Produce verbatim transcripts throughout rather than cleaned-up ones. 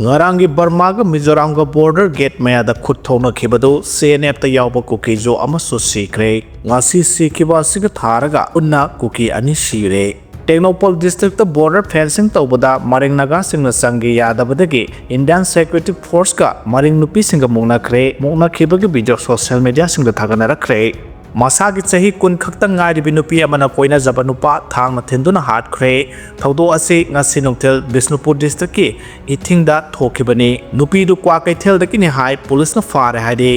ꯉꯔꯥꯡꯒꯤ ꯕꯔꯃꯥꯒ ꯃꯤꯖꯣꯔꯥꯝꯒ border gate ꯃꯌꯥꯗ ꯈꯨꯠ ꯊꯣꯛꯅꯈꯤꯕꯗꯨ C N F ꯇ ꯌꯥꯎꯕ ꯀꯨꯀꯤꯁꯨ ꯑꯃꯁꯨ ꯁꯤꯈ꯭ꯔꯦ꯫ ꯉꯁꯤ ꯁꯤꯈꯤꯕ ꯑꯁꯤꯒ ꯊꯥꯔꯒ ꯄꯨꯟꯅ ꯀꯨꯀꯤ ꯑꯅꯤ ꯁꯤꯔꯦ꯫ ꯇꯦꯡꯅꯧꯄꯜ district ꯇ border fencing ꯇꯧꯕꯗ ꯃꯔꯤꯡ ꯅꯥꯒꯥꯁꯤꯡꯅ ꯆꯪꯒꯦ ꯌꯥꯗꯕꯗꯒꯤ Indian security force ꯀ ꯃꯔꯤꯡ ꯅꯨꯄꯤꯁꯤꯡꯒ ꯃꯨꯛꯅꯈ꯭ꯔꯦ꯫ ꯃꯨꯛꯅꯈꯤꯕꯒꯤ video social media ꯁꯤꯡꯗ ꯊꯥꯒꯠꯅꯔꯛꯈ꯭ꯔꯦ꯫ ꯃꯁꯥꯒꯤ ꯆꯍꯤ ꯀꯨꯟ ꯈꯛꯇ ꯉꯥꯏꯔꯤꯕꯤ ꯅꯨꯄꯤ ꯑꯃꯅ ꯀꯣꯏꯅꯖꯕ ꯅꯨꯄꯥ ꯊꯥꯡꯅ ꯊꯤꯟꯗꯨꯅ ꯍꯥꯠꯈ꯭ꯔꯦ꯫ ꯊꯧꯗꯣꯛ ꯑꯁꯤ ꯉꯁꯤ ꯅꯨꯡꯊꯤꯜ ꯕꯤꯁꯅꯨꯄꯨꯔ district ꯀꯤ ꯏꯊꯤꯡꯗ ꯊꯣꯛꯈꯤꯕꯅꯤ꯫ ꯅꯨꯄꯤꯗꯨ ꯀ꯭ꯋꯥꯀꯩꯊꯦꯜꯗꯒꯤꯅꯤ ꯍꯥꯏ, ꯄꯨꯂꯤꯁꯅ ꯐꯥꯔꯦ ꯍꯥꯏꯔꯤ꯫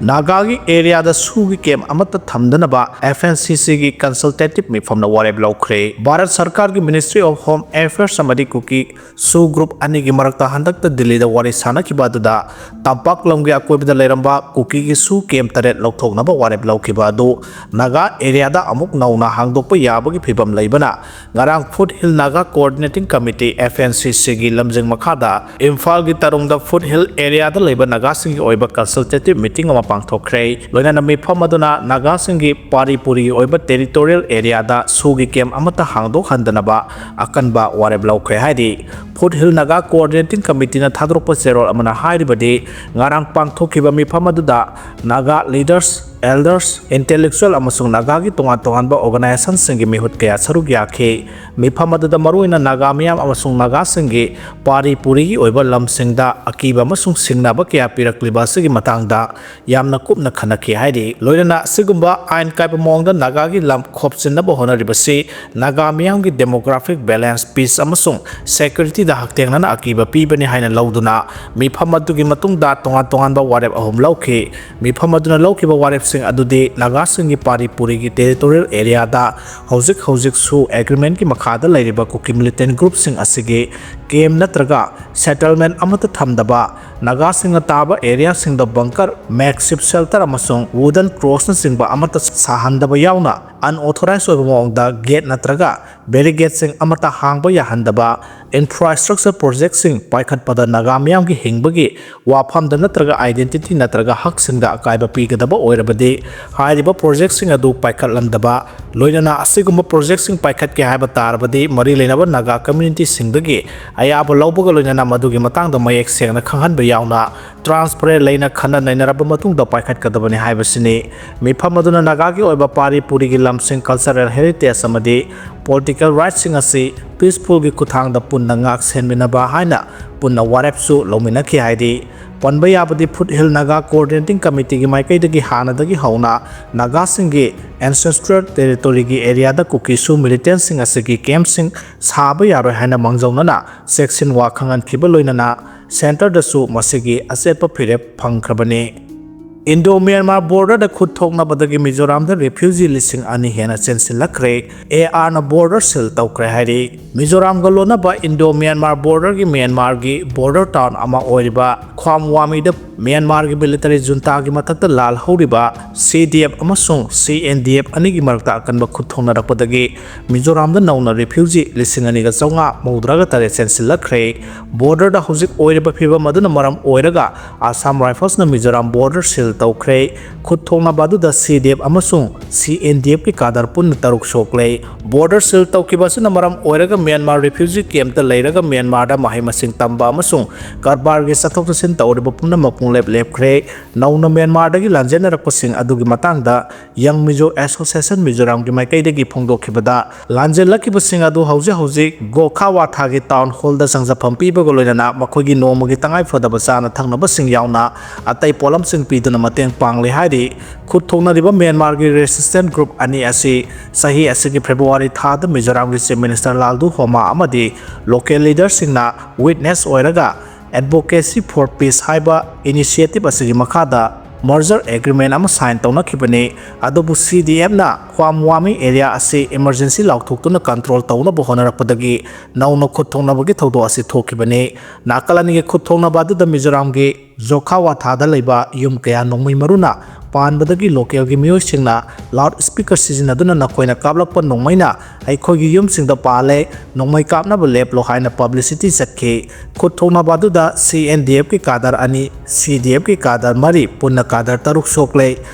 ꯅꯥꯒꯥꯒꯤ area ꯗ ꯁꯨꯒꯤ camp ꯑꯃꯠꯇ ꯊꯝꯗꯅꯕ F N C C ꯒꯤ consultative ꯃꯤꯐꯝꯅ ꯋꯥꯔꯦꯞ ꯂꯧꯈ꯭ꯔꯦ꯫ ꯚꯥꯔꯠ ꯁꯔꯀꯥꯔꯒꯤ Ministry of Home Affairs ꯑꯃꯗꯤ ꯀꯨꯀꯤ ꯁꯨ group ꯑꯅꯤꯒꯤ ꯃꯔꯛꯇ ꯍꯟꯗꯛꯇ ꯗꯤꯜꯂꯤꯗ ꯋꯥꯔꯤ ꯁꯥꯟꯅꯈꯤꯕ ꯑꯗꯨꯗ ꯇꯝꯄꯥꯛ ꯂꯝꯒꯤ ꯑꯀꯣꯏꯕꯗ ꯂꯩꯔꯝꯕ ꯀꯨꯀꯤꯒꯤ ꯁꯨ camp ꯇꯔꯦꯠ ꯂꯧꯊꯣꯛꯅꯕ ꯋꯥꯔꯦꯞ ꯂꯧꯈꯤꯕ ꯑꯗꯨ ꯅꯥꯒꯥ area ꯗ ꯑꯃꯨꯛ ꯅꯧꯅ ꯍꯥꯡꯗꯣꯛꯄ ꯌꯥꯕꯒꯤ ꯐꯤꯕꯝ ꯂꯩꯕꯅ ꯉꯔꯥꯡ Foothill Naga Coordinating Committee, F N C C ꯒꯤ ꯂꯝꯖꯤꯡ ꯃꯈꯥꯗ ꯏꯝꯐꯥꯜꯒꯤ ꯇꯔꯨꯡꯗ Foothill area ꯗ ꯂꯩꯕ ꯅꯥꯒꯥꯁꯤꯡꯒꯤ ꯑꯣꯏꯕ consultative meeting ꯑꯃ ꯄꯥꯡꯊꯣꯛꯈ꯭ꯔꯦ꯫ ꯂꯣꯏꯅꯅ ꯃꯤꯐꯝ ꯑꯗꯨꯅ ꯅꯥꯒꯥꯁꯤꯡꯒꯤ ꯄꯥꯔꯤ ꯄꯨꯔꯤꯒꯤ ꯑꯣꯏꯕ territorial area ꯗ ꯁꯨꯒꯤ camp ꯑꯃꯠꯇ ꯍꯥꯡꯗꯣꯛꯍꯟꯗꯅꯕ ꯑꯀꯟꯕ ꯋꯥꯔꯦꯞ ꯂꯧꯈ꯭ꯔꯦ ꯍꯥꯏꯔꯤ꯫ Foothill Naga Coordinating Committee ꯅ ꯊꯥꯗꯣꯔꯛꯄ ꯆꯦꯔꯣꯜ ꯑꯃꯅ ꯍꯥꯏꯔꯤꯕꯗꯤ, ꯉꯔꯥꯡ ꯄꯥꯡꯊꯣꯛꯈꯤꯕ ꯃꯤꯐꯝ ꯑꯗꯨꯗ ꯅꯥꯒꯥ leaders, elders, intellectual ꯑꯃꯁꯨꯡ ꯅꯥꯒꯥꯒꯤ ꯇꯣꯉꯥꯟ ꯇꯣꯉꯥꯟꯕ organization ꯁꯤꯡꯒꯤ ꯃꯤꯍꯨꯠ ꯀꯌꯥ ꯁꯔꯨꯛ ꯌꯥꯈꯤ꯫ ꯃꯤꯐꯝ ꯑꯗꯨꯗ ꯃꯔꯨꯑꯣꯏꯅ ꯅꯥꯒꯥ ꯃꯤꯌꯥꯝ ꯑꯃꯁꯨꯡ ꯅꯥꯒꯥꯁꯤꯡꯒꯤ ꯄꯥꯔꯤ ꯄꯨꯔꯤꯒꯤ ꯑꯣꯏꯕ ꯂꯝꯁꯤꯡꯗ ꯑꯀꯤꯕ ꯑꯃꯁꯨꯡ ꯁꯤꯡꯅꯕ ꯀꯌꯥ ꯄꯤꯔꯛꯂꯤꯕ ꯑꯁꯤꯒꯤ ꯃꯇꯥꯡꯗ ꯌꯥꯝꯅ ꯀꯨꯞꯅ ꯈꯟꯅꯈꯤ ꯍꯥꯏꯔꯤ꯫ ꯂꯣꯏꯅꯅ ꯑꯁꯤꯒꯨꯝꯕ ꯑꯥꯏꯟ ꯀꯥꯏꯕ ꯃꯑꯣꯡꯗ ꯅꯥꯒꯥꯒꯤ ꯂꯝ ꯈꯣꯞꯆꯤꯟꯅꯕ ꯍꯣꯠꯅꯔꯤꯕꯁꯤ ꯅꯥꯒꯥ ꯃꯤꯌꯥꯝꯒꯤ demographic balance, peace ꯑꯃꯁꯨꯡ security ꯗ ꯍꯛꯊꯦꯡꯅꯅ ꯑꯀꯤꯕ ꯄꯤꯕꯅꯤ ꯍꯥꯏꯅ ꯂꯧꯗꯨꯅ ꯃꯤꯐꯝ ꯑꯗꯨꯒꯤ ꯃꯇꯨꯡꯗ ꯇꯣꯉꯥꯟ ꯇꯣꯉꯥꯟꯕ ꯋꯥꯔꯦꯞ ꯑꯍꯨꯝ ꯂꯧꯈꯤ꯫ ꯃꯤꯐꯝ ꯑꯗꯨꯅ ꯂꯧꯈꯤꯕ ꯋꯥꯔꯦꯞꯁꯤꯡ ꯑꯗꯨꯗꯤ ꯅꯥꯒꯥꯁꯤꯡꯒꯤ ꯄꯥꯔꯤ ꯄꯨꯔꯤꯒꯤ territorial area ꯗ ꯍꯧꯖꯤꯛ ꯍꯧꯖꯤꯛꯁꯨ agreement ꯀꯤ ꯃꯈꯥꯗ ꯂꯩꯔꯤꯕ ꯀꯨꯀꯤ militant group ꯁꯤꯡ ꯑꯁꯤꯒꯤ camp ꯅꯠꯇ꯭ꯔꯒ settlement ꯑꯃꯠꯇ ꯊꯝꯗꯕ, ꯅꯥꯒꯥꯁꯤꯡꯅ ꯇꯥꯕ area ꯁꯤꯡꯗ bunker, makeshift shelter ꯑꯃꯁꯨꯡ wooden cross ꯅꯆꯤꯡꯕ ꯑꯃꯠꯇ ꯁꯥꯍꯟꯗꯕ ꯌꯥꯎꯅ ꯑꯟꯑꯣꯊꯣꯔꯥꯏꯖ ꯑꯣꯏꯕ ꯃꯑꯣꯡꯗ ꯒꯦꯠ ꯅꯠꯇ꯭ꯔꯒ ꯕꯦꯔꯤꯒꯦꯠꯁꯤꯡ ꯑꯃꯠꯇ ꯍꯥꯡꯕ ꯌꯥꯍꯟꯗꯕ, ꯏꯟꯐ꯭ꯔꯥꯁ꯭ꯇ꯭ꯔꯛꯆꯔ ꯄ꯭ꯔꯣꯖꯦꯛꯁꯤꯡ ꯄꯥꯏꯈꯠꯄꯗ ꯅꯥꯒꯥ ꯃꯤꯌꯥꯝꯒꯤ ꯍꯤꯡꯕꯒꯤ ꯋꯥꯐꯝꯗ ꯅꯠꯇ꯭ꯔꯒ ꯑꯥꯏꯗꯦꯟꯇꯤꯇꯤ ꯅꯠꯇ꯭ꯔꯒ ꯍꯛꯁꯤꯡꯗ ꯑꯀꯥꯏꯕ ꯄꯤꯒꯗꯕ ꯑꯣꯏꯔꯕꯗꯤ ꯍꯥꯏꯔꯤꯕ ꯄ꯭ꯔꯣꯖꯦꯛꯁꯤꯡ ꯑꯗꯨ ꯄꯥꯏꯈꯠꯂꯝꯗꯕ, ꯂꯣꯏꯅꯅ ꯑꯁꯤꯒꯨꯝꯕ ꯄ꯭ꯔꯣꯖꯦꯛꯁꯤꯡ ꯄꯥꯏꯈꯠꯀꯦ ꯍꯥꯏꯕ ꯇꯥꯔꯕꯗꯤ ꯃꯔꯤ ꯂꯩꯅꯕ ꯅꯥꯒꯥ ꯀꯝꯃ꯭ꯌꯨꯅꯤꯇꯤꯁꯤꯡꯗꯒꯤ ꯑꯌꯥꯕ ꯂꯧꯕꯒ ꯂꯣꯏꯅꯅ ꯃꯗꯨꯒꯤ ꯃꯇꯥꯡꯗ ꯃꯌꯦꯛ ꯁꯦꯡꯅ ꯈꯪꯍꯟꯕ ꯌꯥꯎꯅ ꯇ꯭ꯔꯥꯟꯁꯄꯔꯦꯟ ꯂꯩꯅ ꯈꯟꯅ ꯅꯩꯅꯔꯕ ꯃꯇꯨꯡꯗ ꯄꯥꯏꯈꯠꯀꯗꯕꯅꯤ ꯍꯥꯏꯕꯁꯤꯅꯤ꯫ ꯃꯤꯐꯝ ꯑꯗꯨꯅ ꯅꯥꯒꯥꯒꯤ ꯑꯣꯏꯕ ꯄꯥꯔꯤ ꯄꯨꯔꯤꯒꯤ ꯂꯝꯁꯤꯡ, ꯀꯜꯆꯔꯦꯜ ꯍꯦꯔꯤꯇꯦꯖ ꯑꯃꯗꯤ ꯄꯣꯂꯤꯇꯤꯀꯦꯜ ꯔꯥꯏꯠꯁꯤꯡ ꯑꯁꯤ ꯄꯤꯁꯐꯨꯜꯒꯤ ꯈꯨꯠꯊꯥꯡꯗ ꯄꯨꯟꯅ ꯉꯥꯛ ꯁꯦꯟꯃꯤꯟꯅꯕ ꯍꯥꯏꯅ ꯄꯨꯟꯅ ꯋꯥꯔꯦꯞꯁꯨ ꯂꯧꯃꯤꯟꯅꯈꯤ ꯍꯥꯏꯔꯤ꯫ ꯄꯟꯕ ꯌꯥꯕꯗꯤ ꯐꯨꯠ ꯍꯤꯜ ꯅꯥꯒꯥ ꯀꯣꯑꯣꯔꯗꯤꯅꯦꯇꯤꯡ ꯀꯃꯤꯇꯤꯒꯤ ꯃꯥꯏꯀꯩꯗꯒꯤ ꯍꯥꯟꯅꯗꯒꯤ ꯍꯧꯅ ꯅꯥꯒꯥꯁꯤꯡꯒꯤ ꯑꯦꯟꯁꯦꯁꯇ꯭ꯔꯦꯜ ꯇꯦꯔꯤꯇꯣꯔꯤꯒꯤ ꯑꯦꯔꯤꯌꯥꯗ ꯀꯨꯀꯤꯁꯨ ꯃꯤꯂꯤꯇꯦꯟꯁꯤꯡ ꯑꯁꯤꯒꯤ ꯀꯦꯝꯞꯁꯤꯡ ꯁꯥꯕ ꯌꯥꯔꯣꯏ ꯍꯥꯏꯅ ꯃꯥꯡꯖꯧꯅꯅ ꯆꯦꯛꯁꯤꯟ ꯋꯥ ꯈꯪꯍꯟꯈꯤꯕ ꯂꯣꯏꯅꯅ ꯁꯦꯟꯇꯔꯗꯁꯨ ꯃꯁꯤꯒꯤ ꯑꯆꯦꯠꯄ ꯐꯤꯔꯦꯞ ꯐꯪꯈ꯭ꯔꯕꯅꯤ꯫ ꯏꯟꯗꯣ ꯃ꯭ꯌꯥꯟꯃꯥꯔ ꯕꯣꯔꯗꯔꯗ ꯈꯨꯠ ꯊꯣꯛꯅꯕꯗꯒꯤ ꯃꯤꯖꯣꯔꯥꯝꯗ ꯔꯦꯐ꯭ꯌꯨꯖꯤ ꯂꯤꯁꯤꯡ ꯑꯅꯤ ꯍꯦꯟꯅ ꯆꯦꯟꯁꯤꯜꯂꯛꯈ꯭ꯔꯦ꯫ ꯑꯦ ꯑꯥꯔꯅ ꯕꯣꯔꯗꯔ ꯁꯤꯜ ꯇꯧꯈ꯭ꯔꯦ ꯍꯥꯏꯔꯤ꯫ ꯃꯤꯖꯣꯔꯥꯝꯒ ꯂꯣꯟꯅꯕ ꯏꯟꯗꯣ ꯃ꯭ꯌꯥꯟꯃꯥꯔ ꯕꯣꯔꯗꯔꯒꯤ ꯃ꯭ꯌꯥꯟꯃꯥꯔꯒꯤ ꯕꯣꯔꯗꯔ ꯇꯥꯎꯟ ꯑꯃ ꯑꯣꯏꯔꯤꯕ ꯈ꯭ꯋꯥꯝꯋꯥꯃꯤꯗ ꯃ꯭ꯌꯥꯟꯃꯥꯔꯒꯤ ꯃꯤꯂꯤꯇꯔꯤ ꯖꯨꯟꯇꯥꯒꯤ ꯃꯊꯛꯇ ꯂꯥꯜꯍꯧꯔꯤꯕ ꯁꯤ ꯗꯤ ꯑꯦꯐ ꯑꯃꯁꯨꯡ ꯁꯤ ꯑꯦꯟ ꯗꯤ ꯑꯦꯐ ꯑꯅꯤꯒꯤ ꯃꯔꯛꯇ ꯑꯀꯟꯕ ꯈꯨꯠ ꯊꯣꯛꯅꯔꯛꯄꯗꯒꯤ ꯃꯤꯖꯣꯔꯥꯝꯗ ꯅꯧꯅ ꯔꯦꯐ꯭ꯌꯨꯖꯤ ꯂꯤꯁꯤꯡ ꯑꯅꯤꯒ ꯆꯥꯝꯃꯉꯥ ꯃꯧꯗ꯭ꯔꯥꯒ ꯇꯔꯦꯠ ꯆꯦꯟꯁꯤꯜꯂꯛꯈ꯭ꯔꯦ꯫ ꯕꯣꯔꯗꯔꯗ ꯍꯧꯖꯤꯛ ꯑꯣꯏꯔꯤꯕ ꯐꯤꯕꯝ ꯑꯗꯨꯅ ꯃꯔꯝ ꯑꯣꯏꯔꯒ ꯑꯁꯥꯝ ꯔꯥꯏꯐꯜꯁꯅ ꯃꯤꯖꯣꯔꯥꯝ ꯕꯣꯔꯗꯔ ꯁꯤꯜ ꯇꯧꯈ꯭ꯔꯦ꯫ ꯈꯨꯠ ꯊꯣꯛꯅꯕ ꯑꯗꯨꯗ ꯁꯤ ꯗꯤ ꯑꯦꯐ ꯑꯃꯁꯨꯡ ꯁꯤ ꯑꯦꯟ ꯗꯤ ꯑꯦꯐꯀꯤ ꯀꯥꯗꯔ ꯄꯨꯟꯅ ꯇꯔꯨꯛ ꯁꯣꯛꯂꯦ꯫ ꯕꯣꯔꯗꯔ ꯁꯤꯜ ꯇꯧꯈꯤꯕ ꯑꯁꯤꯅ ꯃꯔꯝ ꯑꯣꯏꯔꯒ ꯃ꯭ꯌꯥꯟꯃꯥꯔ ꯔꯤꯐ꯭ꯌꯨꯖꯤ ꯀꯦꯝꯞꯇ ꯂꯩꯔꯒ ꯃ꯭ꯌꯥꯟꯃꯥꯔꯗ ꯃꯍꯩ ꯃꯁꯤꯡ ꯇꯝꯕ ꯑꯃꯁꯨꯡ ꯀꯔꯕꯥꯔꯒꯤ ꯆꯠꯊꯣꯛ ꯆꯠꯁꯤꯟ ꯇꯧꯔꯤꯕ ꯄꯨꯝꯅꯃꯛ ꯄꯨꯡꯂꯦꯞ ꯂꯦꯞꯈ꯭ꯔꯦ꯫ ꯅꯧꯅ ꯃ꯭ꯌꯥꯟꯃꯥꯔꯗꯒꯤ ꯂꯥꯟꯖꯦꯟꯅꯔꯛꯄꯁꯤꯡ ꯑꯗꯨꯒꯤ ꯃꯇꯥꯡꯗ ꯌꯪ ꯃꯤꯖꯣ ꯑꯦꯁꯣꯁꯤꯌꯦꯁꯟ ꯃꯤꯖꯣꯔꯥꯝꯒꯤ ꯃꯥꯏꯀꯩꯗꯒꯤ ꯐꯣꯡꯗꯣꯛꯈꯤꯕꯗ, ꯂꯥꯟꯖꯦꯜꯂꯛꯈꯤꯕꯁꯤꯡ ꯑꯗꯨ ꯍꯧꯖꯤꯛ ꯍꯧꯖꯤꯛ ꯒꯣꯈꯥ ꯋꯥꯊꯥꯒꯤ ꯇꯥꯎꯟ ꯍꯣꯜꯗ ꯆꯪꯖꯐꯝ ꯄꯤꯕꯒ ꯂꯣꯏꯅꯅ ꯃꯈꯣꯏꯒꯤ ꯅꯣꯡꯃꯒꯤ ꯇꯉꯥꯏꯐꯗꯕ ꯆꯥꯅ ꯊꯛꯅꯕꯁꯤꯡ ꯌꯥꯎꯅ ꯑꯇꯩ ꯄꯣꯠꯂꯝꯁꯤꯡ ꯄꯤꯗꯨꯅ ꯃꯇꯦꯡ ꯄꯥꯡꯂꯤ ꯍꯥꯏꯔꯤ꯫ ꯈꯨꯠ ꯊꯣꯛꯅꯔꯤꯕ ꯃ꯭ꯌꯥꯟꯃꯥꯔꯒꯤ ꯔꯦꯁꯤꯁꯇꯦꯟ ꯒ꯭ꯔꯨꯞ ꯑꯅꯤ ꯑꯁꯤ ꯆꯍꯤ ꯑꯁꯤꯒꯤ ꯐꯦꯕ꯭ꯔꯨꯋꯥꯔꯤ ꯊꯥꯗ ꯃꯤꯖꯣꯔꯥꯝꯒꯤ ꯆꯤꯐ ꯃꯤꯅꯤꯁꯇꯔ ꯂꯥꯜꯗꯨ ꯍꯣꯃꯥ ꯑꯃꯗꯤ ꯂꯣꯀꯦꯜ ꯂꯤꯗꯔꯁꯤꯡꯅ ꯋꯤꯠꯅꯦꯁ ꯑꯣꯏꯔꯒ Advocacy for Peace ꯍꯥꯏꯕ ꯏꯅꯤꯁꯤꯌꯦꯇꯤꯚ ꯑꯁꯤꯒꯤ ꯃꯈꯥꯗ ꯃꯔꯖꯔ ꯑꯦꯒ꯭ꯔꯤꯃꯦꯟ ꯑꯃ ꯁꯥꯏꯟ ꯇꯧꯅꯈꯤꯕꯅꯤ꯫ ꯑꯗꯨꯕꯨ ꯁꯤ ꯗꯤ ꯑꯦꯐꯅ ꯈ꯭ꯋꯥꯝ ꯋꯥꯃꯤ ꯑꯦꯔꯤꯌꯥ ꯑꯁꯤ ꯏꯃꯔꯖꯦꯟꯁꯤ ꯂꯥꯎꯊꯣꯛꯇꯨꯅ ꯀꯟꯇ꯭ꯔꯣꯜ ꯇꯧꯅꯕ ꯍꯣꯠꯅꯔꯛꯄꯗꯒꯤ ꯅꯧꯅ ꯈꯨꯠ ꯊꯣꯛꯅꯕꯒꯤ ꯊꯧꯗꯣꯛ ꯑꯁꯤ ꯊꯣꯛꯈꯤꯕꯅꯤ꯫ ꯅꯥꯀꯜ ꯑꯅꯤꯒꯤ ꯈꯨꯠ ꯊꯣꯛꯅꯕ ꯑꯗꯨꯗ ꯃꯤꯖꯣꯔꯥꯝꯒꯤ ꯖꯣꯈꯥꯋꯥꯊꯥꯗ ꯂꯩꯕ ꯌꯨꯝ ꯀꯌꯥ ꯅꯣꯡꯃꯩ ꯃꯔꯨꯅ ꯄꯥꯟꯕꯗꯒꯤ ꯂꯣꯀꯦꯜꯒꯤ ꯃꯤꯑꯣꯏꯁꯤꯡꯅ ꯂꯥꯎꯗ ꯁ꯭ꯄꯤꯀꯔ ꯁꯤꯖꯤꯟꯅꯗꯨꯅ ꯅꯈꯣꯏꯅ ꯀꯥꯞꯂꯛꯄ ꯅꯣꯡꯃꯩꯅ ꯑꯩꯈꯣꯏꯒꯤ ꯌꯨꯝꯁꯤꯡꯗ ꯄꯥꯜꯂꯦ, ꯅꯣꯡꯃꯩ ꯀꯥꯞꯅꯕ ꯂꯦꯞꯂꯣ ꯍꯥꯏꯅ ꯄꯕ꯭ꯂꯤꯁꯤꯇꯤ ꯆꯠꯈꯤ꯫ ꯈꯨꯠ ꯊꯣꯛꯅꯕ ꯑꯗꯨꯗ ꯁꯤ ꯑꯦꯟ ꯗꯤ ꯑꯦꯐꯀꯤ ꯀꯥꯗꯔ ꯑꯅꯤ, ꯁꯤ ꯗꯤ ꯑꯦꯐꯀꯤ ꯀꯥꯗꯔ ꯃꯔꯤ, ꯄꯨꯟꯅ ꯀꯥꯗꯔ ꯇꯔꯨꯛ ꯁꯣꯛꯂꯦ꯫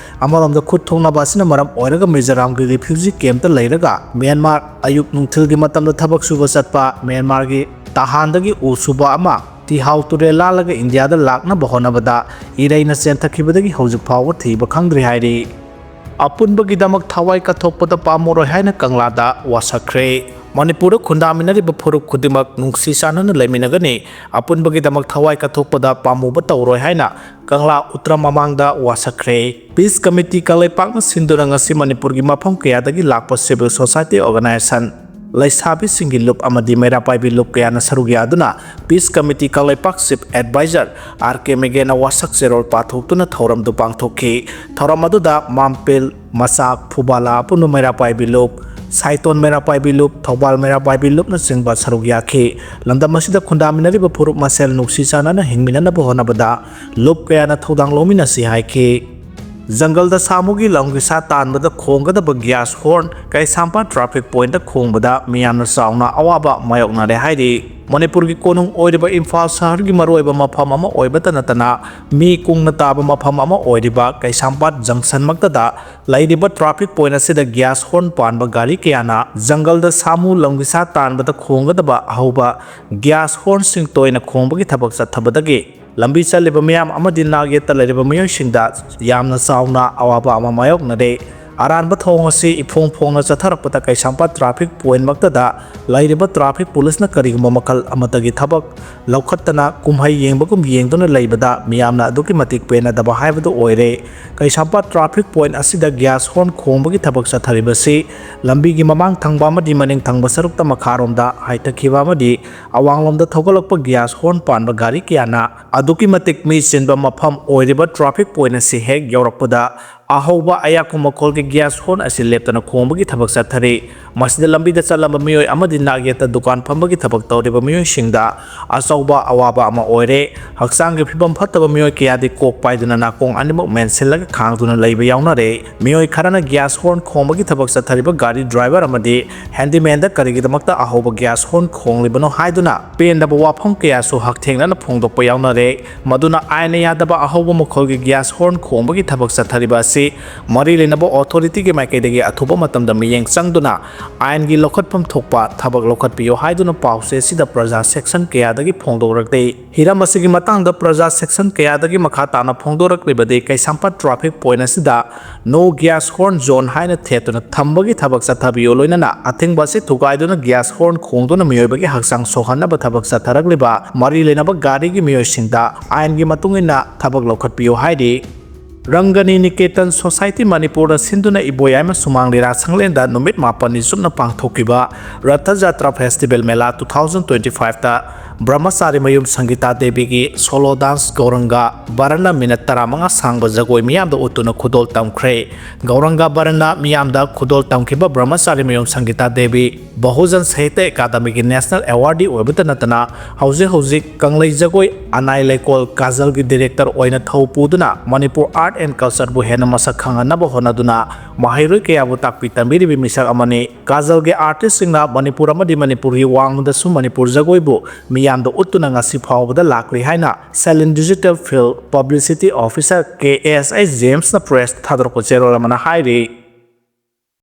ꯑꯃꯔꯣꯝꯗ ꯈꯨꯠ ꯊꯣꯛꯅꯕ ꯑꯁꯤꯅ ꯃꯔꯝ ꯑꯣꯏꯔꯒ ꯃꯤꯖꯣꯔꯥꯝꯒꯤ ꯔꯤꯐ꯭ꯌꯨꯖꯤ ꯀꯦꯝꯞꯇ ꯂꯩꯔꯒ ꯃ꯭ꯌꯥꯟꯃꯥꯔ ꯑꯌꯨꯛ ꯅꯨꯡꯊꯤꯜꯒꯤ ꯃꯇꯝꯗ ꯊꯕꯛ ꯁꯨꯕ ꯆꯠꯄ ꯃ꯭ꯌꯥꯟꯃꯥꯔꯒꯤ ꯇꯍꯥꯟꯗꯒꯤ ꯎ ꯁꯨꯕ ꯑꯃ ꯇꯤꯍꯥꯎ ꯇꯨꯔꯦꯜ ꯂꯥꯜꯂꯒ ꯏꯟꯗꯤꯌꯥꯗ ꯂꯥꯛꯅꯕ ꯍꯣꯠꯅꯕꯗ ꯏꯔꯩꯅ ꯆꯦꯟꯊꯈꯤꯕꯗꯒꯤ ꯍꯧꯖꯤꯛ ꯐꯥꯎꯕ ꯊꯤꯕ ꯈꯪꯗ꯭ꯔꯤ ꯍꯥꯏꯔꯤ꯫ ꯑꯄꯨꯟꯕꯒꯤꯗꯃꯛ ꯊꯋꯥꯏ ꯀꯠꯊꯣꯛꯄꯗ ꯄꯥꯝꯃꯔꯣꯏ ꯍꯥꯏꯅ ꯀꯪꯂꯥꯗ ꯋꯥꯁꯛꯈ꯭ꯔꯦ꯫ ꯃꯅꯤꯄꯨꯔꯗ ꯈꯨꯟꯗꯥꯃꯤꯟꯅꯔꯤꯕ ꯐꯨꯔꯨꯞ ꯈꯨꯗꯤꯡꯃꯛ ꯅꯨꯡꯁꯤ ꯆꯥꯟꯅꯅ ꯂꯩꯃꯤꯟꯅꯒꯅꯤ꯫ ꯑꯄꯨꯟꯕꯒꯤꯗꯃꯛ ꯊꯋꯥꯏ ꯀꯠꯊꯣꯛꯄꯗ ꯄꯥꯝꯃꯨꯕ ꯇꯧꯔꯣꯏ ꯍꯥꯏꯅ ꯀꯪꯂꯥ ꯎꯇ꯭ꯔ ꯃꯃꯥꯡꯗ ꯋꯥꯁꯛꯈ꯭ꯔꯦ꯫ ꯄꯤꯁ ꯀꯃꯤꯇꯤ ꯀꯪꯂꯩꯄꯥꯛꯅ ꯁꯤꯟꯗꯨꯅ ꯉꯁꯤ ꯃꯅꯤꯄꯨꯔꯒꯤ ꯃꯐꯝ ꯀꯌꯥꯗꯒꯤ ꯂꯥꯛꯄ ꯁꯤꯚꯤꯜ ꯁꯣꯁꯥꯏꯇꯤ ꯑꯣꯔꯒꯅꯥꯏꯖꯦꯁꯟ, ꯂꯩꯁꯥꯕꯤꯁꯤꯡꯒꯤ ꯂꯨꯞ ꯑꯃꯗꯤ ꯃꯩꯔꯥ ꯄꯥꯏꯕꯤ ꯂꯨꯞ ꯀꯌꯥꯅ ꯁꯔꯨꯛ ꯌꯥꯗꯨꯅ ꯄꯤꯁ ꯀꯃꯤꯇꯤ ꯀꯪꯂꯩꯄꯥꯛ ꯆꯤꯐ ꯑꯦꯗꯚꯥꯏꯖꯔ ꯑꯥꯔ ꯀꯦ ꯃꯦꯒꯦꯅ ꯋꯥꯁꯛ ꯆꯦꯔꯣꯜ ꯄꯥꯊꯣꯛꯇꯨꯅ ꯊꯧꯔꯝꯗꯨ ꯄꯥꯡꯊꯣꯛꯈꯤ꯫ ꯊꯧꯔꯝ ꯑꯗꯨꯗ ꯃꯥꯝꯄꯤꯜ, ꯃꯆꯥꯛ, ꯐꯨꯕꯥꯂꯥ ꯑꯄꯨꯟꯕ ꯃꯩꯔꯥ ꯄꯥꯏꯕꯤ ꯂꯨꯞ, ꯁꯥꯏꯇꯣꯟ ꯃꯩꯔꯥ ꯄꯥꯏꯕꯤ ꯂꯨꯞ, ꯊꯧꯕꯥꯜ ꯃꯩꯔꯥ ꯄꯥꯏꯕꯤ ꯂꯨꯞꯅꯆꯤꯡꯕ ꯁꯔꯨꯛ ꯌꯥꯈꯤ꯫ ꯂꯝꯗꯝ ꯑꯁꯤꯗ ꯈꯨꯟꯗꯥꯃꯤꯟꯅꯔꯤꯕ ꯐꯨꯔꯨꯞ ꯃꯁꯦꯜ ꯅꯨꯡꯁꯤ ꯆꯥꯟꯅꯅ ꯍꯤꯡꯃꯤꯟꯅꯅꯕ ꯍꯣꯠꯅꯕꯗ ꯂꯨꯞ ꯀꯌꯥꯅ ꯊꯧꯗꯥꯡ ꯂꯧꯃꯤꯟꯅꯁꯤ ꯍꯥꯏꯈꯤ꯫ ꯖꯪꯒꯜꯗ ꯁꯥꯃꯨꯒꯤ ꯂꯝꯒꯤ ꯁꯥ ꯇꯥꯟꯕꯗ ꯈꯣꯡꯒꯗꯕ ꯒ꯭ꯌꯥꯁ ꯍꯣꯔꯟ ꯀꯩꯁꯥꯝꯄꯥꯠ ꯇ꯭ꯔꯥꯐꯤꯛ ꯄꯣꯏꯟꯠꯇ ꯈꯣꯡꯕꯗ ꯃꯤꯌꯥꯝꯅ ꯆꯥꯎꯅ ꯑꯋꯥꯕ ꯃꯥꯌꯣꯛꯅꯔꯦ ꯍꯥꯏꯔꯤ꯫ ꯃꯅꯤꯄꯨꯔꯒꯤ ꯀꯣꯅꯨꯡ ꯑꯣꯏꯔꯤꯕ ꯏꯝꯐꯥꯜ ꯁꯍꯔꯒꯤ ꯃꯔꯨꯑꯣꯏꯕ ꯃꯐꯝ ꯑꯃ ꯑꯣꯏꯕꯇ ꯅꯠꯇꯅ ꯃꯤ ꯀꯨꯡꯅ ꯇꯥꯕ ꯃꯐꯝ ꯑꯃ ꯑꯣꯏꯔꯤꯕ ꯀꯩꯁꯥꯝꯄꯥꯠ ꯖꯪꯁꯟꯃꯛꯇꯗ ꯂꯩꯔꯤꯕ ꯇ꯭ꯔꯥꯐꯤꯛ ꯄꯣꯏꯟꯠ ꯑꯁꯤꯗ ꯒ꯭ꯌꯥꯁ ꯍꯣꯔꯟ ꯄꯥꯟꯕ ꯒꯥꯔꯤ ꯀꯌꯥꯅ ꯖꯪꯒꯜꯗ ꯁꯥꯃꯨ ꯂꯝꯒꯤ ꯁꯥ ꯇꯥꯟꯕꯗ ꯈꯣꯡꯒꯗꯕ ꯑꯍꯧꯕ ꯒ꯭ꯌꯥꯁ ꯍꯣꯔꯟꯁꯤꯡ ꯇꯣꯏꯅ ꯈꯣꯡꯕꯒꯤ ꯊꯕꯛ ꯆꯠꯊꯕꯗꯒꯤ ꯂꯝꯕꯤ ꯆꯠꯂꯤꯕ ꯃꯤꯌꯥꯝ ꯑꯃꯗꯤ ꯅꯥꯛ ꯌꯦꯠꯇ ꯂꯩꯔꯤꯕ ꯃꯤꯑꯣꯏꯁꯤꯡꯗ ꯌꯥꯝꯅ ꯆꯥꯎꯅ ꯑꯋꯥꯕ ꯑꯃ ꯃꯥꯌꯣꯛꯅꯔꯦ꯫ ꯑꯔꯥꯟꯕ ꯊꯧꯑꯣꯡ ꯑꯁꯤ ꯏꯐꯣꯡ ꯐꯣꯡꯅ ꯆꯠꯊꯔꯛꯄꯗ ꯀꯩꯁꯥꯝꯄꯥꯠ ꯇ꯭ꯔꯥꯐꯤꯛ ꯄꯣꯏꯟꯠꯃꯛꯇꯗ ꯂꯩꯔꯤꯕ ꯇ꯭ꯔꯥꯐꯤꯛ ꯄꯨꯂꯤꯁꯅ ꯀꯔꯤꯒꯨꯝꯕ ꯃꯈꯜ ꯑꯃꯠꯇꯒꯤ ꯊꯕꯛ ꯂꯧꯈꯠꯇꯅ ꯀꯨꯝꯍꯩ ꯌꯦꯡꯕꯒꯨꯝ ꯌꯦꯡꯗꯨꯅ ꯂꯩꯕꯗ ꯃꯤꯌꯥꯝꯅ ꯑꯗꯨꯛꯀꯤ ꯃꯇꯤꯛ ꯄꯦꯟꯅꯗꯕ ꯍꯥꯏꯕꯗꯨ ꯑꯣꯏꯔꯦ꯫ ꯀꯩꯁꯥꯝꯄꯥꯠ ꯇ꯭ꯔꯥꯐꯤꯛ ꯄꯣꯏꯟꯠ ꯑꯁꯤꯗ ꯒ꯭ꯌꯥꯁ ꯍꯣꯔꯟ ꯈꯣꯡꯕꯒꯤ ꯊꯕꯛ ꯆꯠꯊꯔꯤꯕꯁꯤ ꯂꯝꯕꯤꯒꯤ ꯃꯃꯥꯡ ꯊꯪꯕ ꯑꯃꯗꯤ ꯃꯅꯤꯡ ꯊꯪꯕ ꯁꯔꯨꯛꯇ ꯃꯈꯥꯔꯣꯝꯗ ꯍꯥꯏꯊꯈꯤꯕ ꯑꯃꯗꯤ ꯑꯋꯥꯡꯂꯣꯝꯗ ꯊꯧꯒꯠꯂꯛꯄ ꯒ꯭ꯌꯥꯁ ꯍꯣꯔꯟ ꯄꯥꯟꯕ ꯒꯥꯔꯤ ꯀꯌꯥꯅ ꯑꯗꯨꯛꯀꯤ ꯃꯇꯤꯛ ꯃꯤ ꯆꯤꯟꯕ ꯃꯐꯝ ꯑꯣꯏꯔꯤꯕ ꯇ꯭ꯔꯥꯐꯤꯛ ꯄꯣꯏꯟꯠ ꯑꯁꯤ ꯍꯦꯛ ꯌꯧꯔꯛꯄꯗ ꯑꯍꯧꯕ ꯑꯌꯥꯛꯄ ꯃꯈꯣꯜꯒꯤ ꯒ꯭ꯌꯥꯁ ꯍꯣꯔꯟ ꯑꯁꯤ ꯂꯦꯞꯇꯅ ꯈꯣꯡꯕꯒꯤ ꯊꯕꯛ ꯆꯠꯊꯔꯤ꯫ ꯃꯁꯤꯗ ꯂꯝꯕꯤꯗ ꯆꯠꯂꯝꯕ ꯃꯤꯑꯣꯏ ꯑꯃꯗꯤ ꯅꯥꯛ ꯌꯦꯠꯇ ꯗꯨꯀꯥꯟ ꯐꯝꯕꯒꯤ ꯊꯕꯛ ꯇꯧꯔꯤꯕ ꯃꯤꯑꯣꯏꯁꯤꯡꯗ ꯑꯆꯧꯕ ꯑꯋꯥꯕ ꯑꯃ ꯑꯣꯏꯔꯦ꯫ ꯍꯛꯆꯥꯡꯒꯤ ꯐꯤꯕꯝ ꯐꯠꯇꯕ ꯃꯤꯑꯣꯏ ꯀꯌꯥꯗꯤ ꯀꯣꯛ ꯄꯥꯏꯗꯨꯅ ꯅꯥꯀꯣꯡ ꯑꯅꯤꯃꯛ ꯃꯦꯟꯁꯤꯜꯂꯒ ꯈꯥꯡꯗꯨꯅ ꯂꯩꯕ ꯌꯥꯎꯅꯔꯦ꯫ ꯃꯤꯑꯣꯏ ꯈꯔꯅ ꯒ꯭ꯌꯥꯁ ꯍꯣꯔꯟ ꯈꯣꯡꯕꯒꯤ ꯊꯕꯛ ꯆꯠꯊꯔꯤꯕ ꯒꯥꯔꯤ ꯗ꯭ꯔꯥꯏꯚꯔ ꯑꯃꯗꯤ ꯍꯦꯟꯗꯤꯃꯦꯟꯗ ꯀꯔꯤꯒꯤꯗꯃꯛꯇ ꯑꯍꯧꯕ ꯒ꯭ꯌꯥꯁ ꯍꯣꯔꯟ ꯈꯣꯡꯂꯤꯕꯅꯣ ꯍꯥꯏꯗꯨꯅ ꯄꯦꯟꯗꯕ ꯋꯥꯐꯝ ꯀꯌꯥꯁꯨ ꯍꯛꯊꯦꯡꯅꯅ ꯐꯣꯡꯗꯣꯛꯄ ꯌꯥꯎꯅꯔꯦ꯫ ꯃꯗꯨꯅ ꯑꯥꯏꯟꯅ ꯌꯥꯗꯕ ꯑꯍꯧꯕ ꯃꯈꯣꯜꯒꯤ ꯒ꯭ꯌꯥꯁ ꯍꯣꯔꯟ ꯈꯣꯡꯕꯒꯤ ꯊꯕꯛ ꯆꯠꯊꯔꯤꯕ ꯑꯁꯤ ꯃꯔꯤ ꯂꯩꯅꯕ ꯑꯣꯊꯣꯔꯤꯇꯤꯒꯤ ꯃꯥꯏꯀꯩꯗꯒꯤ ꯑꯊꯨꯕ ꯃꯇꯝꯗ ꯃꯤꯠꯌꯦꯡ ꯆꯪꯗꯨꯅ ꯑꯥꯏꯟꯒꯤ ꯂꯧꯈꯠꯐꯝ ꯊꯣꯛꯄ ꯊꯕꯛ ꯂꯧꯈꯠꯄꯤꯌꯨ ꯍꯥꯏꯗꯨꯅ ꯄꯥꯎꯆꯦ ꯑꯁꯤꯗ ꯄ꯭ꯔꯖꯥ ꯁꯦꯛꯁꯟ ꯀꯌꯥꯗꯒꯤ ꯐꯣꯡꯗꯣꯔꯛꯂꯤ꯫ ꯍꯤꯔꯝ ꯑꯁꯤꯒꯤ ꯃꯇꯥꯡꯗ ꯄ꯭ꯔꯖꯥ ꯁꯦꯛꯁꯟ ꯀꯌꯥꯗꯒꯤ ꯃꯈꯥ ꯇꯥꯅ ꯐꯣꯡꯗꯣꯔꯛꯂꯤꯕꯗꯤ ꯀꯩꯁꯥꯝꯄꯥꯠ ꯇ꯭ꯔꯥꯐꯤꯛ ꯄꯣꯏꯟ ꯑꯁꯤꯗ ꯅꯣ ꯒ꯭ꯌꯥꯁ ꯍꯣꯔꯟ ꯖꯣꯟ ꯍꯥꯏꯅ ꯊꯦꯠꯇꯨꯅ ꯊꯝꯕꯒꯤ ꯊꯕꯛ ꯆꯠꯊꯕꯤꯌꯨ, ꯂꯣꯏꯅꯅ ꯑꯊꯤꯡꯕ ꯑꯁꯤ ꯊꯨꯒꯥꯏꯗꯨꯅ ꯒ꯭ꯌꯥꯁ ꯍꯣꯔꯟ ꯈꯣꯡꯗꯨꯅ ꯃꯤꯑꯣꯏꯕꯒꯤ ꯍꯛꯆꯥꯡ ꯁꯣꯛꯍꯟꯅꯕ ꯊꯕꯛ ꯆꯠꯊꯔꯛꯂꯤꯕ ꯃꯔꯤ ꯂꯩꯅꯕ ꯒꯥꯔꯤꯒꯤ ꯃꯤꯑꯣꯏꯁꯤꯡꯗ ꯑꯥꯏꯟꯒꯤ ꯃꯇꯨꯡ ꯏꯟꯅ ꯊꯕꯛ ꯂꯧꯈꯠꯄꯤꯌꯨ ꯍꯥꯏꯔꯤ꯫ ꯔꯪꯒꯅꯤ ꯅꯤꯀꯦꯇꯟ ꯁꯣꯁꯥꯏꯇꯤ ꯃꯅꯤꯄꯨꯔꯗ ꯁꯤꯟꯗꯨꯅ ꯏꯕꯣꯌꯥꯏꯃ ꯁꯨꯃꯥꯡ ꯂꯤꯂꯥ ꯁꯪꯂꯦꯟꯗ ꯅꯨꯃꯤꯠ ꯃꯥꯄꯟꯅꯤ ꯆꯨꯞꯅ ꯄꯥꯡꯊꯣꯛꯈꯤꯕ ꯔꯊ ꯖꯇ꯭ꯔꯥ ꯐꯦꯁꯇꯤꯚꯦꯜ ꯃꯦꯂꯥ ꯇꯨ ꯊꯥꯎꯖꯟ ꯇ꯭ꯋꯦꯟꯇꯤ ꯐꯥꯏꯚꯇ ꯕ꯭ꯔꯍ꯭ꯃꯆꯥꯔꯤ ꯃꯌꯨꯝ ꯁꯪꯒꯤꯇꯥ ꯗꯦꯕꯤꯒꯤ ꯁꯣꯂꯣ ꯗꯥꯟꯁ ꯒꯧꯔꯪꯒ ꯚꯔꯅ ꯃꯤꯅꯠ ꯇꯔꯥꯃꯉꯥ ꯁꯥꯡꯕ ꯖꯒꯣꯏ ꯃꯤꯌꯥꯝꯗ ꯎꯠꯇꯨꯅ ꯈꯨꯗꯣꯜ ꯇꯝꯈ꯭ꯔꯦ꯫ ꯒꯧꯔꯪꯒ ꯚꯔꯅ ꯃꯤꯌꯥꯝꯗ ꯈꯨꯗꯣꯜ ꯇꯝꯈꯤꯕ ꯕ꯭ꯔꯍ꯭ꯃꯆꯥꯔꯤ ꯃꯌꯨꯝ ꯁꯪꯒꯤꯇꯥ ꯗꯦꯕꯤ ꯕꯍꯨꯖꯟ ꯁꯥꯍꯤꯇ꯭ꯌ ꯑꯦꯀꯥꯗꯃꯤꯒꯤ ꯅꯦꯁꯅꯦꯜ ꯑꯦꯋꯥꯔꯗꯤ ꯑꯣꯏꯕꯇ ꯅꯠꯇꯅ ꯍꯧꯖꯤꯛ ꯍꯧꯖꯤꯛ ꯀꯪꯂꯩ ꯖꯒꯣꯏ ꯑꯅꯥꯏ ꯂꯩꯀꯣꯜ ꯀꯥꯖꯜꯒꯤ ꯗꯤꯔꯦꯛꯇꯔ ꯑꯣꯏꯅ ꯊꯧ ꯄꯨꯗꯨꯅ ꯃꯅꯤꯄꯨꯔ ꯑꯥꯔꯠ ꯑꯦꯟ ꯀꯜꯆꯔꯕꯨ ꯍꯦꯟꯅ ꯃꯁꯛ ꯈꯪꯍꯟꯅꯕ ꯍꯣꯠꯅꯗꯨꯅ ꯃꯍꯩꯔꯣꯏ ꯀꯌꯥꯕꯨ ꯇꯥꯛꯄꯤ ꯇꯝꯕꯤꯔꯤꯕ ꯃꯤꯁꯛ ꯑꯃꯅꯤ꯫ ꯀꯥꯖꯜꯒꯤ ꯑꯥꯔꯇꯤꯁꯁꯤꯡꯅ ꯃꯅꯤꯄꯨꯔ ꯑꯃꯗꯤ ꯃꯅꯤꯄꯨꯔꯒꯤ ꯋꯥꯡꯃꯗꯁꯨ ꯃꯅꯤꯄꯨꯔ ꯖꯒꯣꯏꯕꯨ ꯃꯤꯌꯥꯝꯗ ꯎꯠꯇꯨꯅ ꯉꯁꯤ ꯐꯥꯎꯕꯗ ꯂꯥꯛꯂꯤ ꯍꯥꯏꯅ ꯁꯦꯂꯤꯟ ꯗꯤꯖꯤꯇꯦꯜ ꯐꯤꯜ ꯄꯕ꯭ꯂꯤꯁꯤꯇꯤ ꯑꯣꯐꯤꯁꯥꯔ ꯀꯦ ꯑꯦꯁ ꯑꯩꯆ ꯖꯦꯝꯁꯅ ꯄ꯭ꯔꯦꯁꯇ ꯊꯥꯗꯣꯔꯛꯄ ꯆꯦꯔꯣꯜ ꯑꯃꯅ ꯍꯥꯏꯔꯤ꯫